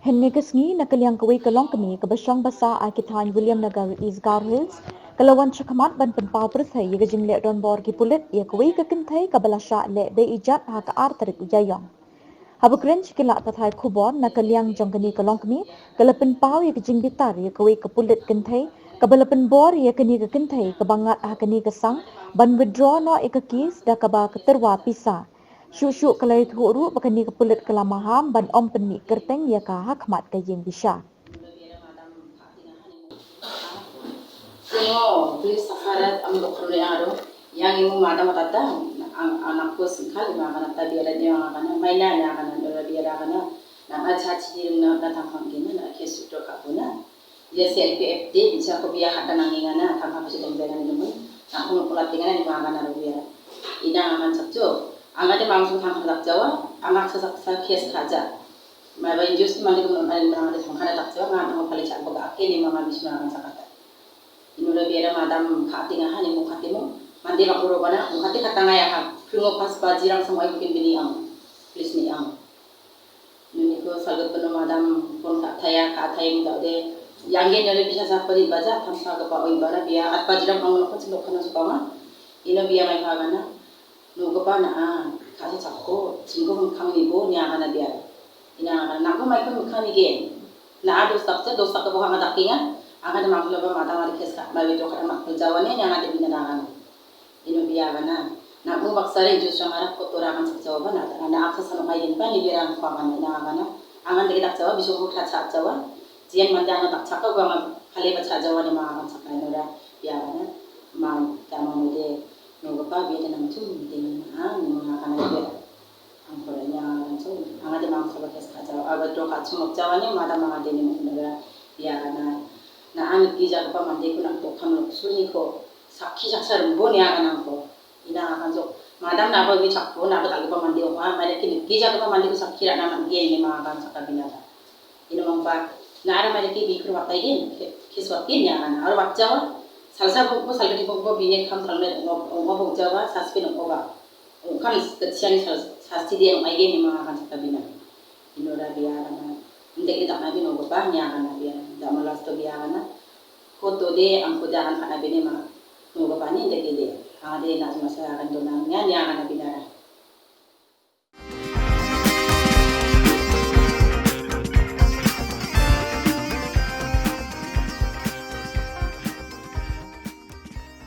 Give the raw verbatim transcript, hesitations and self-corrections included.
Kynne ka sngi na ka liang kawei ka longkmie kaba shong basa a ki thaiñ Williamnagar East Garo Hills ka la wan chakhmat ban pynpaw pyrthei ïa ka jingleh donbor ki pulit ïa kawei ka kynthei kaba la shah leh beijat ha ka ar tarik u Ïaïong. Haba kren sha ki lad pathai khubor na ka liang jong kane ka longkmie ka la pynpaw ïa ka jingbitar ïa kawei ka pulit kynthei kaba la pynbor ïa kane ka kynthei kaba ngat ha kane ka sang ban withdraw noh ïa ka case da kaba ka tyrwa pisa. Shuh shuh ka la ïathuh ruh ba kane ka pulit ka la maham ban ym pynmih kyrteng ïa ka ha khmat ka ïing bishar. Kuno, please, sakarat, ang doktor ni aro. Yang imu madam atata, ang, anakku singkal, lima akan ata biara ni ang akan, maina ni akan, dora biara akan. Nang aja ciri na, na tangkang kena, na kesu to kapuna. Dia C L P F D, bisa ko biar kata nanging ana, tangkang kasi tong biara ni mun. Aku mau pulat tinggal ni makan aro biara. Ina akan sakjo. Ang ada mamsu tangkang sakjawa, anak sesak sa kes kaja. Maba injus mande ko mande mande sangkana dakjawa nga nang pale chak boga ake ni mama bisnu akan sakata. Inura biara madam kati nga hani mo kati mo mande bak uro bana mo kati kata nga ya ha. Primo pas bajirang semua ibu bini ang. Please ni ang. Nuni ko salgat penuh madam pun kata ya kata yang tak de. Yang gen nuri bisa sapari baja tamsa ke pa oi bara biar at bajirang ang pun sendok kana supama. Ino biar mai pagana. Nogipa na·a, ka·sa chakko, chingko mikkang nibo, ine agana biara. Ine agana, nang·ko maiko mikkang nigen. Na·a dos dakja, dos dakgipa anga dakenga, agana mangkilaba madang ari keska, maibe doka mangkil jawane, ine agana bina agana. Ino bia agana, nang·o baksare jusrang arak kotora agan chakjawaba, na·a, na·a kasa sanok maigenba, ni bera angko agana, ine agana. Angan dege dakjawa, bisoko kra chakjawa, jian mande anga dakchaka, uanga kaleba chakjawa, ine ma agan chaka, inora bia agana. Ma, dama mode, Nogipa biade nangchum dingin a nimung agana biara. Angkora ine aganso, angade mamsaba kes kajao, abato kachung okjawane madam angade nimung naga biagana. Na an gijagipa mandeko nang dokam noksuniko sakki saksa rimbo ine aganangko. Ine aganso, madam naba wi chakko, naba dal·gipa mande ong·a, maidake gijagipa mandeko sakki ra·na man·gen ine ma agan saka binada. Ino mangba, na aro maidake bikro wataigen, ke-, kes watgen ine agana. Aro watjawa, salsa bongko, salgni bongko, bini kam salgni ong-, ong-, ong-, bongjawa, saspen ong-, oba. Ong-, kam gitchani sal-, sasti dia ong-, aigen ine ma agan saka bina. Inora bia agana. Indek ine dakna bino goba, ine agana bia. Dama lasto bia agana. Koto de, angko de agan kana bine ma. Nogapani indek ine. Agade na masa agan dona, ine, ine agana binara.